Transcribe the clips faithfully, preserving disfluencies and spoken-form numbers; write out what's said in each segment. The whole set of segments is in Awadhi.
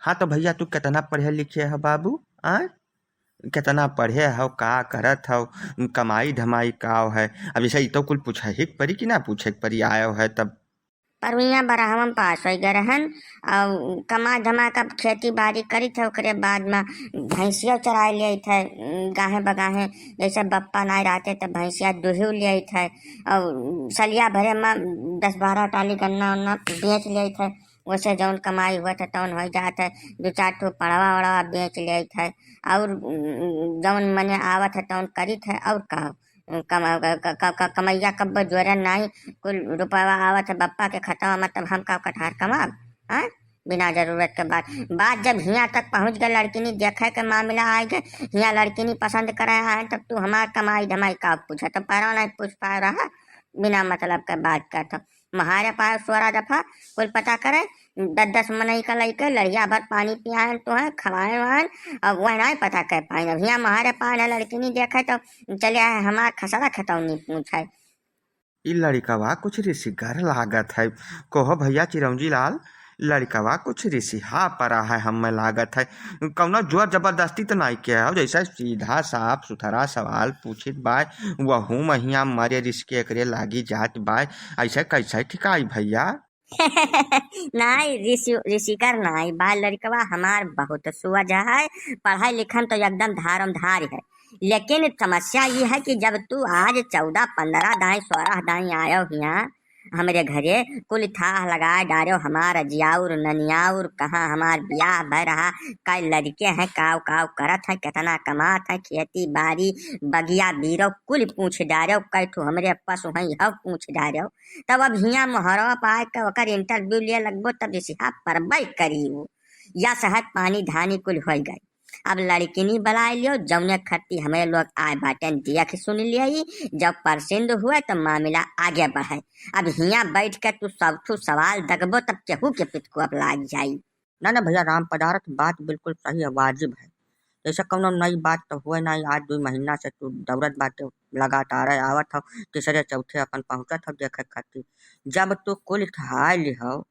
हाँ तो भैया, तू केतना पढ़े लिखे हो बाबू? आ, केतना पढ़े हो, का करत हो, कमाई धमाई का है? अब जैसे ई तो कुल पूछे ही के परी कि ना पूछे के परी, आयो है तब। परुइया बरहवा में पास होइ गए रहन, और कमा धमा के खेती बाड़ी करित है, ओकरे बाद में भैंसिया चराए लियाइत है, गाहे बगाहे, जैसे बप्पा नाई रहते तो भैंसिया दुहियो लियाइत है, और सलिया भरे में दस बारह टाली गन्ना उन्ना बेच लियाइत है। वैसे जौन कमाई हुआ था तौन हो जात है, दो चार ठो पड़वा वड़वा बेच लियाइत है, और जौन मने आवत है तौन करित है, और का कम-, क-, क-, क-, कमैया कब्बो जोरे नाई, कुल रुपया आवत है बप्पा के खतवा में, तब हम का कटहर कमाब? हाँ, बिना जरूरत के बात। बात जब हियाँ तक पहुँच गए, लड़किनी देखे के मामला आ गए, हियाँ लड़किनी पसंद करे आए, तब तू हमार कमाई धमाई का पूछा? तो पहला नहीं पूछ पाए रहा, बिना मतलब के बात करता। महारे पाए सोरा दफा कुल पता करे, दस दस मनई का लइके लड़िया भर पानी पियाएन, तोहे खवाएन वाएन, अब वह नाई पता कर पाएन। अब हियाँ महारे पाए न लड़किनी देखे तो चले आए हमार खसरा खतौनी पूछे। ई लड़िकवा कुछ रिसिगर लागत है। कहो भैया चिरौंजी लाल, लड़िकवा कुछ रिसिहा परा है, हमें लागत है। कौनो जोर जबरदस्ती तो नाई किया है, जैसे सीधा साफ सुथरा सवाल पूछित बाय, वहू महिया मरे रिस के एकरे लागी जात बाय। ऐसे कैसे ठिकाई भैया? नाई, रिसि-, रिसिकर नाई, बाल लड़िकवा हमार बहुत सुअज है, पढ़ाई लिखन तो एकदम धारम धार है। लेकिन समस्या ये है कि जब तू आज चौदह पन्द्रह दाई, सोरह दाई आयो हियाँ हमरे घरे, कुल थाह लगाए डार्यो हमार अजियाउर ननियाउर, कहाँ हमार बियाह भय रहा, कई लड़के हैं, काव काव करत है, कितना कमात है, खेती बाड़ी, बगिया बीरो, कुल पूछ डार्यो, कई ठो हमरे पशु हैं, यह पूछ डार्यो। तब अब हियाँ मोहरवा पाए के ओकर interview लिए लगबो, तब रिसिहा परबे करी उ। या सहज पानी धानी कुल होई गई। अब लड़किनी बुलाए लियो, जौने खत्ती हमें लोग आए बाटेन, देख सुन लियो, जब पसंद हुए तो मामला आगे बढ़े। अब हियाँ बैठ के तू सब ठू सवाल दगबो, तब केहू के पितकुआ लाग जाई। ना, ना भैया, राम पदारथ बात बिल्कुल सही है, वाजिब है। जैसे कौनो नई बात तो हुए ना, आज दो महीना से तू दौड़त बाटे, लगातार आवत हो, तीसरे चौथे अपन पहुँचत हो देखे खातिर। जब तू कुल ठहाई लिहो,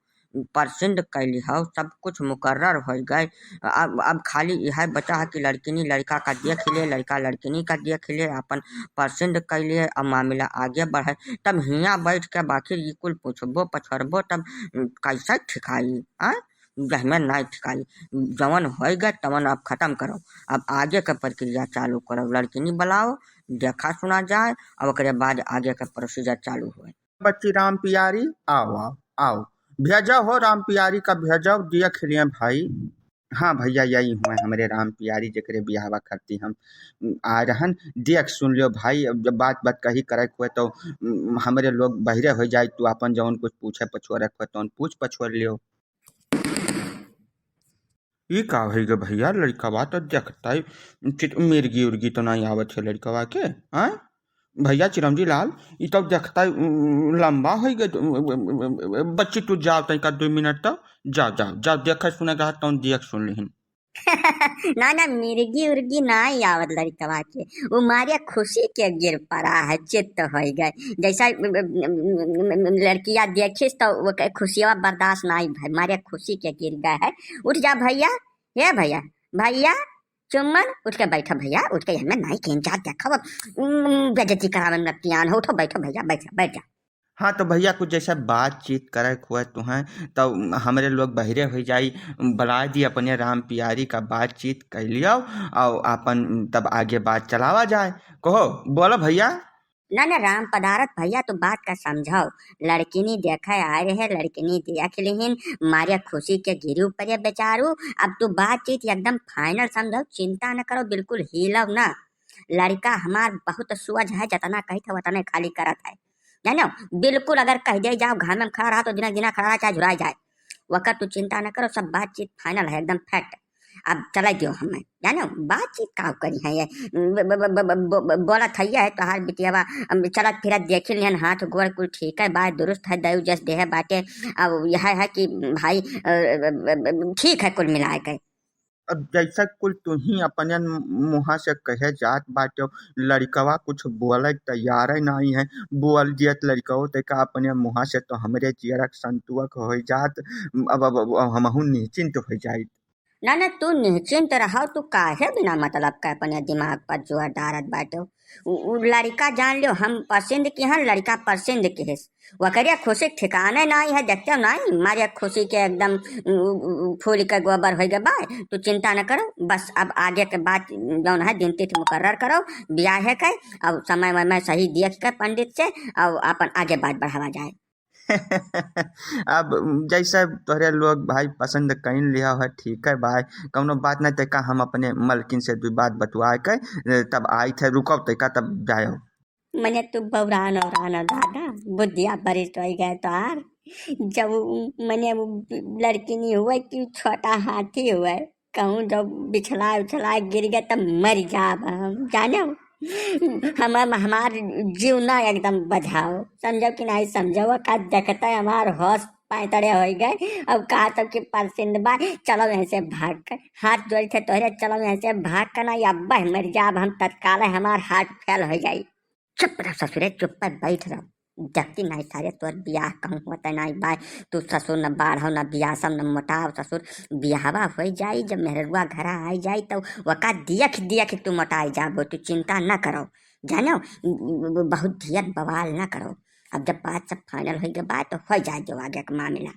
पसंद कैली हो, सब कुछ मुकर्रर हो गए, अब, अब खाली यह बचा है कि लड़किनी लड़का का देख ले, लड़का लड़किनी का देख ले, अपन पसंद कैले, अब मामला आगे बढ़े, तब हियाँ बैठ के बाकी ये कुल पूछबो पछरबो, तब कैसे ठिकाई? आ? जहमे नाई ठिकाई, जवन होई गए तवन अब खत्म करो, अब आगे के प्रक्रिया चालू करो, लड़किनी बुलाओ, देखा सुना जाए, अब ओकरे बाद आगे के procedure चालू होए। बच्ची राम पियारी, आओ, आओ, आओ, भेजो हो राम पियारी का, भेजो, देख लिए भाई। हाँ भैया, यही हुए हमरे राम पियारी, जेकरे बियाहवा खातिर हम, उम, आ रहन। देख सुन लियो भाई, अब जब बात बात कही करे के हुए तो, उम, हमरे लोग बहिरे हो जाए, तू अपन जौन कुछ पूछे पछोरे के हुए तौन पूछ पछोर लियो। ई का होई गे भैया, लड़िकवा तो देखता ही चित, मिर्गी उर्गी तो नहीं आवत है लड़िकवा के, हाँ? भैया चिरौंजी लाल, ई तो देखता ही, उम, लंबा होई गे, उम, बच्ची तू जाओ तनिका दो मिनट तो, जाओ, जाओ, जाओ, देखे सुने के हाथ तौन देख सुन लिहिन। ना, ना, मिर्गी उर्गी नाई आवत लड़िकवा के, वो मारे खुशी के गिर पड़ा है, चित्त होई गए। जैसा लड़किया देखिस तो वो के खुशिया बर्दाश्त नाई भई, मारे खुशी के गिर गए है। उठ जा भैया, हे भैया, भैया, चुम्मन, उठ के बैठो भैया, उठ के हमें नाई केन जात देखो, उम, बेइज्जती करावे में नतियान हो, उठो बैठो भैया, बैठ जा, बैठ जा। हाँ, तो भैया कुछ जैसे बातचीत करे के हुए तुहें, तो हमरे लोग बहिरे हो जाई, बुला दी अपने राम पियारी का बातचीत कर लियो और अपन तब आगे बात चलावा जाए। कहो, बोलो भैया। ना, ना, राम पदारथ भैया, तू बात का समझाओ। लड़किनी देखे आए रहे, लड़किनी देख लिहिन, मारे खुशी के गिरी ऊपर ये बेचारू। अब तू बातचीत एकदम final समझाओ, चिंता न करो, बिल्कुल हिलो ना। लड़का हमार बहुत सुअज है, जतना कही था वतने खाली करत है, जानो। बिल्कुल अगर कह दे जाओ, घाम में खड़ा रहा तो दिना दिना खड़ा रहा, चाहे झुराए जाए, वकर तू चिंता न करो, सब बातचीत final है, एकदम fact। अब चला दियो हमें, जानो, बातचीत का करी है ये, ब-, ब-, ब-, ब-, ब-, ब-, बोलत है ये, तोहार बिटियावा, अब चलत फिरत देखी लिहन, हाथ गोड़ कुल ठीक है, बात दुरुस्त है, दयु जस देह बाटे। अब यह है कि भाई, अ, अ, अ, अ, ठीक है कुल मिला के। अब जैसा कुल तुही अपने मुँहा से कहे जात बाटे, लड़िकवा कुछ बोले के तैयार ही नहीं है, बोल दियत लड़िकवा, तेका अपने मुँहा से तो हमरे जियरा के संतुआ के हो जात, अब, अब, अब, अब हमहू निश्चिंत हो जाइत। ना, ना, तू निश्चिंत रहो, तू काहे बिना मतलब के अपने दिमाग पर जोर डारत बाटे? उ, उ लड़िका जान लियो, हम पसंद की हन, लड़िका पसंद की है। वकरिया खुशी के ठिकाने नाई है, देखते हो नाई, मारे खुशी के एकदम उ, उ, उ, फूल के गोबर होइ गए बा। तू चिंता न करो, बस अब आगे के बात जौन है दिन तिथि मुकर्रर करो, ब्याह है के, अब समय वमय सही देख के पंडित से, अब अपन आगे बात बढ़ावा जाए। अब जैसे तोहरे लोग भाई पसंद कइन लिया है, ठीक है भाई, कौनो बात नहीं, तैका हम अपने मलकिन से दू बात बतुआ के, ए, तब आई थे, रुको तैका तब जाओ। मने तू बौरान औरान हो दादा, बुद्धिया बरिष्ठ होइ गए तोहार। जब उ, मने वो लड़की नहीं हुए कि छोटा हाथी हुए, कहूँ जब बिछला उछला गिर गए तब मर जाब हम, जाने हो? हम, हमार जीव ना एकदम बजाओ, समझो कि नहीं समझो? का देखते हमार होश पैतड़े होइ गए। अब कहा तब कि परसिंद बा, चलो यहाँ से भाग कर, हाथ जोड़ी थे तोहरे, चलो यहाँ से भाग कर, ना अब मर जाब हम तत्काल, हमार हार्ट फेल होइ जाई। चुप रह ससुरे, चुप पर बैठ रह। देखती नहीं सारे तोर बियाह कहूँ होते नहीं बाय। तू ससुर न बाढ़ो, न बियासम, न मोटाव ससुर। बियाहवा होइ जाई, जब मेहरुआ घरा आई जाई, तो वका दियख दियख तू मोटाई जाबो, तू चिंता न करो। जानो, ब-, ब-, बहुत धियत बवाल न करो। अब जब बात सब फाइनल होइ गए बात, तो होइ जाए जो आगे का मामला।